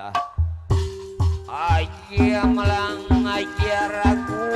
heula. Aja melang aja ragu.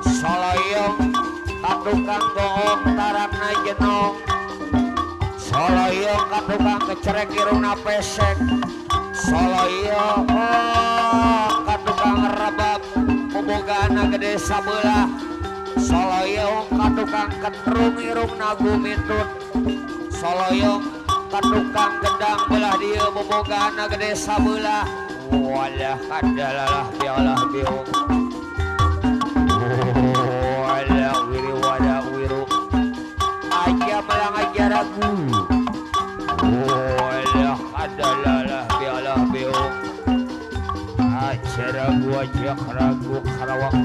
Soloyong katukang goong tarapna jenong. Soloyong katukang kecerek irungna pesek. Soloyong katukang rebab bobogana gede sabelah. Soloyong katukang ketrung irungna gumitut. Soloyong katukang gedang belah dieu bobogana gede sabelah. Walah kadalalah bialah biung. Walah wiri wadah wiru. Aja melang aja ragu. Walah kadalalah bialah biung. Aja ragu aja ragu Karawang.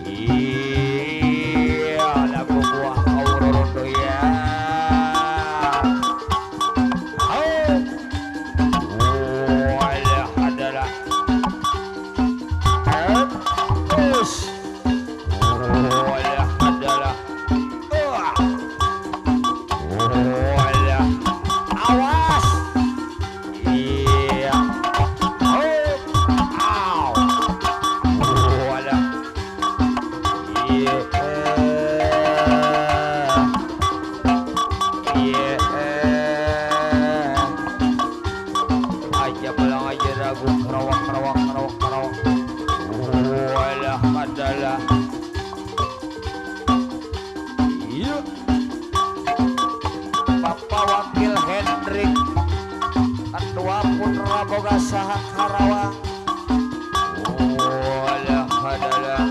Iya lagu buah aurorondo ya. Bapak Wakil Hendrik Ketua Putra Boga Saha Karawang. Walah adalah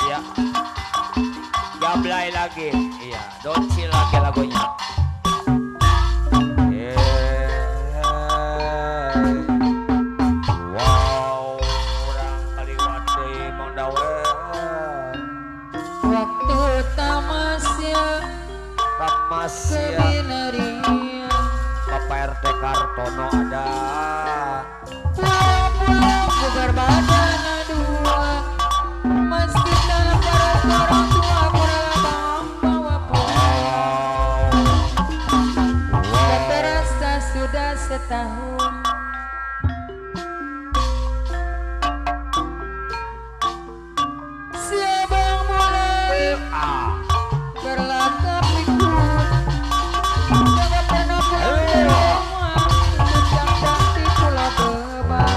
ya. Gablay lagi. Iya, docil lagi lagunya. Wow, urang kaliwat deui Mang Dawe. Waktu tamasya, tamasya. Bapak RT Kartono ada. Pulang-pulang bugar badan dua. Meski dalam orang tua kurang bawa pulang. Tak terasa sudah setahun. Si abang mulai berlagak pikun. Jangan pernah pulang ke rumah. Tentang cantik pulau bebas.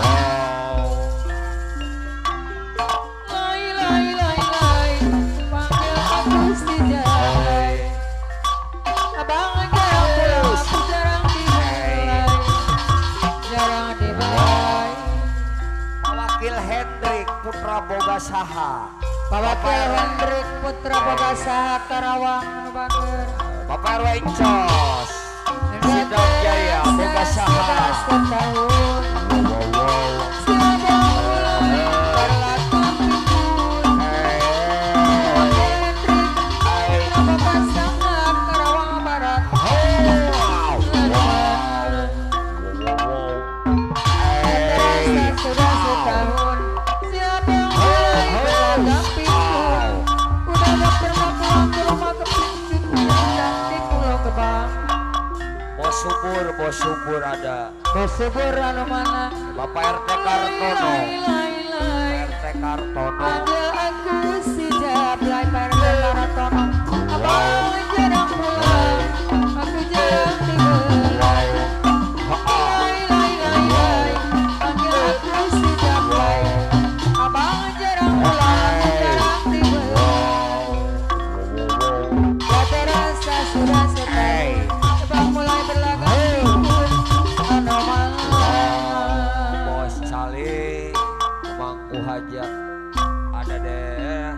Putra Boga Saha. Pak Wakil Hendrik Putra Boga Saha Karawang anu bager. Bapak RW Encos Sidang Jaya Boga Saha. Sudah setahun. Siapa yang mulai berlagak pikun? Bos Subur ada. Bos Subur anu mana? Bapak RT Kartono. RT Kartono. Ada aku si Jablay Pak RT Kartono. Abang jarang pulang, aku jarang tiba. Lai lai lai lai, panggil aku si Jablay. Abang jarang pulang, aku jarang tiba. Tak terasa sudah setahun, abang mulai berlagak pikun. Bos Cali, Mangku Hajat ada deh.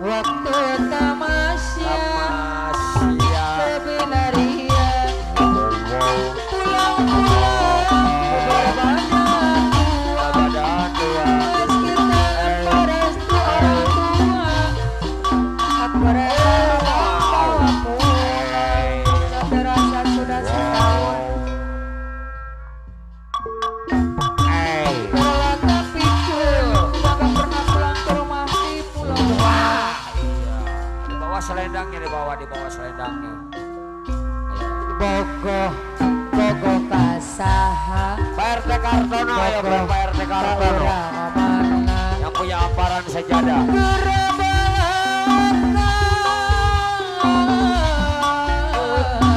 Waktu tamasya, sebenarnya pulang-pulang berbadan tua, meski tanpa restu orang tua, aku rela bawa pulang. Tak terasa sudah setahun, berlagak pikun, gak pernah pulang ke rumah di pulau. Di bawah selendangnya, di bawah selendangnya. Bogoh, bogoh kasaha. Pak RT Kartono, ayo Pak RT Kartono. Yang punya amparan sejadah.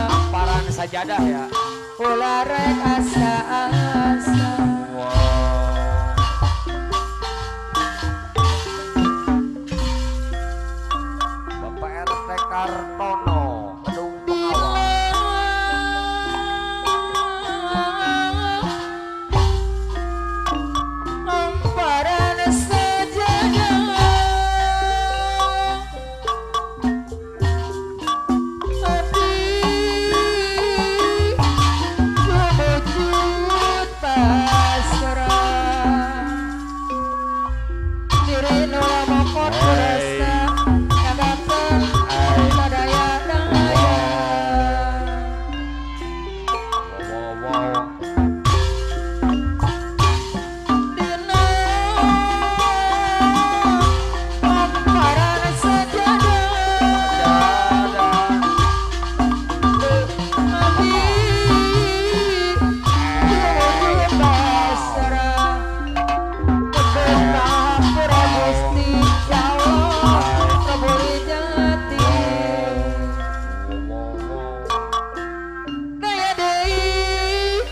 Amparan sajadah ya. Ulah rek asa-asa. Bapak RT Kartono, Gedung Pengawal. Amparan sajadah, hati wujud pasrah, diri nu lamokot rasa nyagakeun sadaya-daya. Wow. Dina amparan sajadah, hati wujud pasrah, hampura Gusti ya Allah Rabbul Jati. Daya deui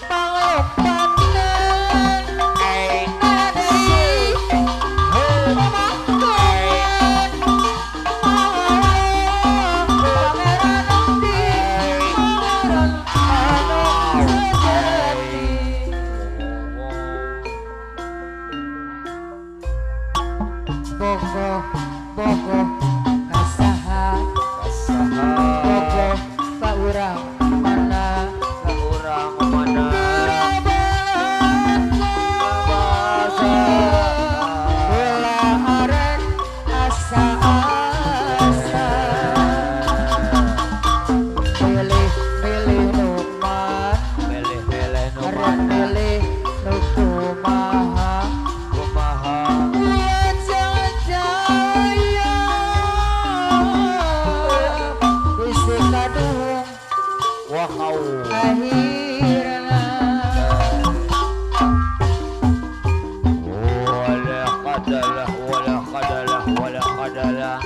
panglompatan, daya deui pamangkeun, pangeran di pangeran anu sejati. Bogoh, bogoh kasaha, bogoh ka urang mana, Urang mana? Ulah arek asa-asa, milih-milih nu mana, Milih-milih nu arek mana? milih nu kumaha. Kumaha? Wajah jaya bisi kaduhung Wow. akhirna. Wala qadalah, wala qadalah, wala qadalah.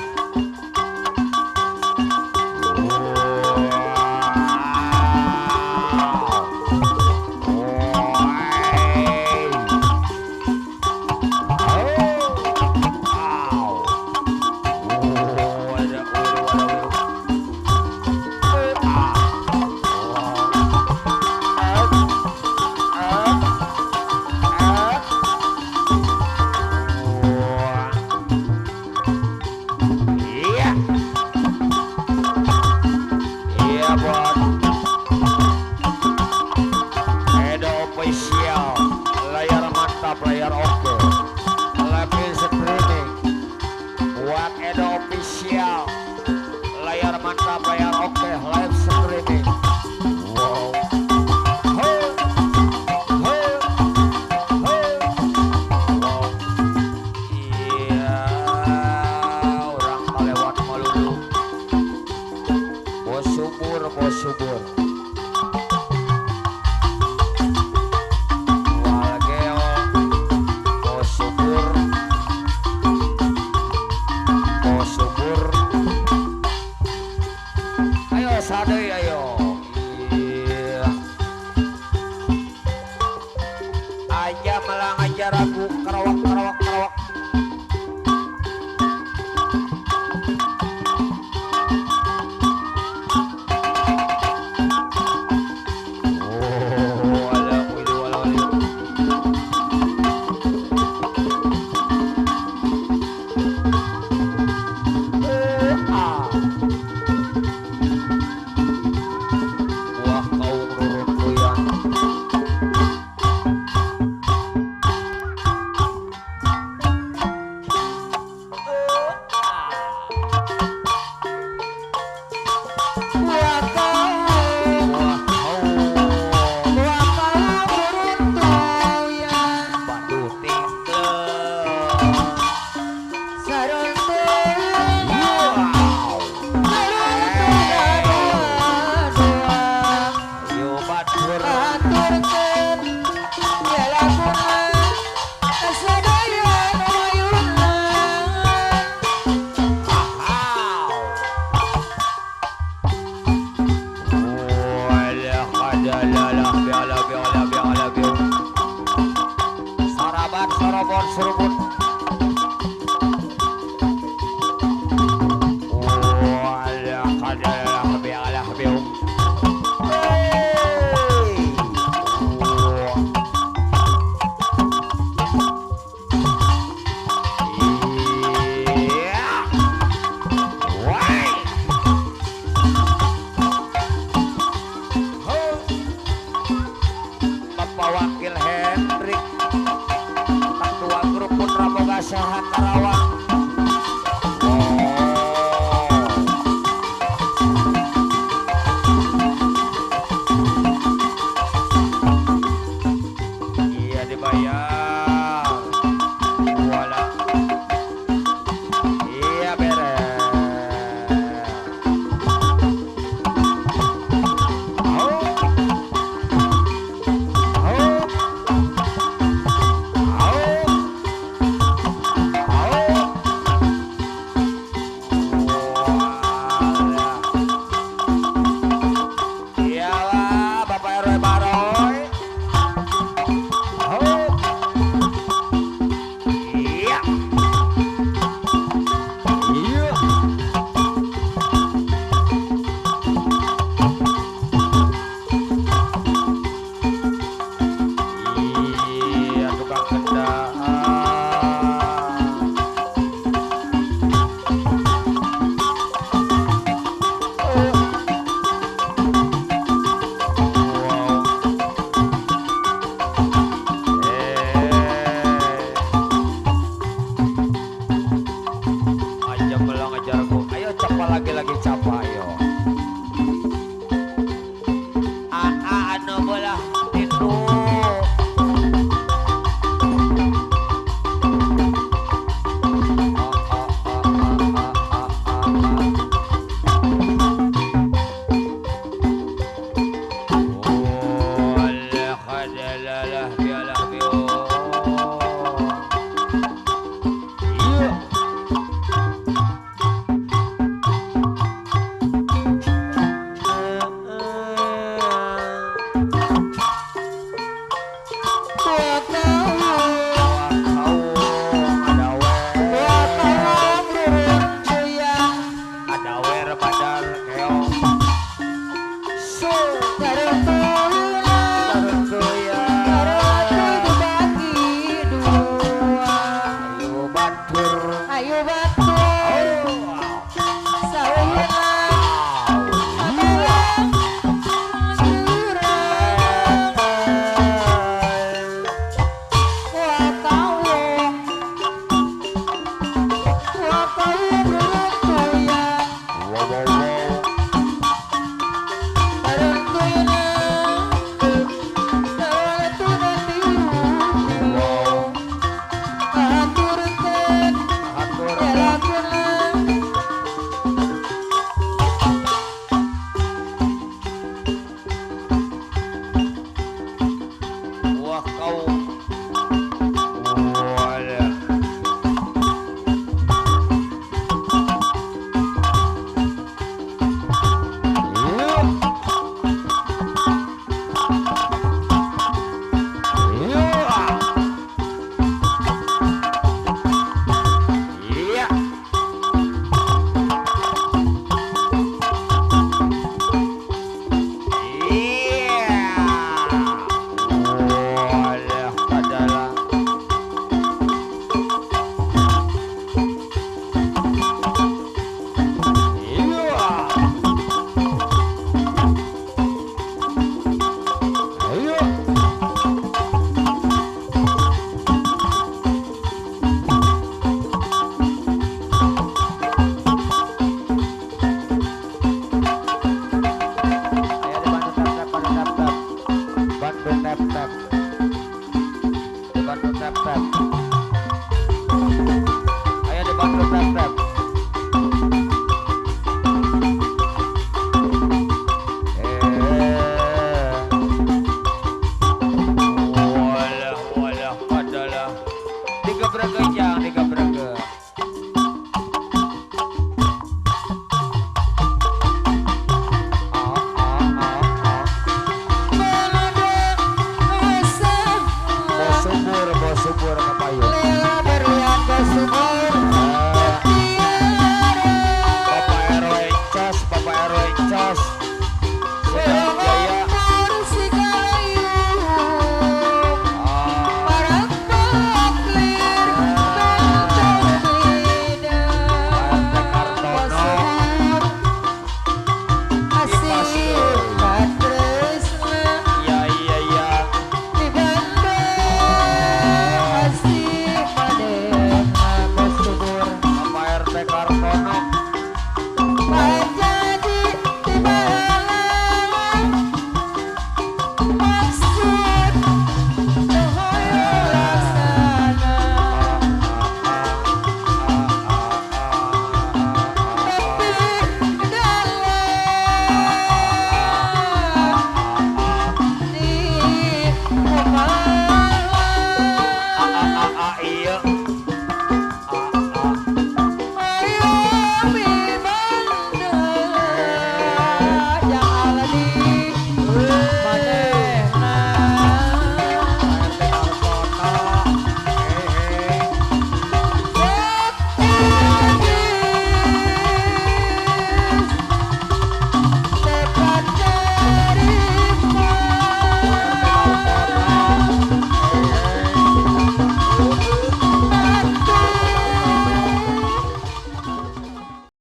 Apalagi lagi capayo. Aa anu belah itu. Tap tap. Ayo dibantu tap tap.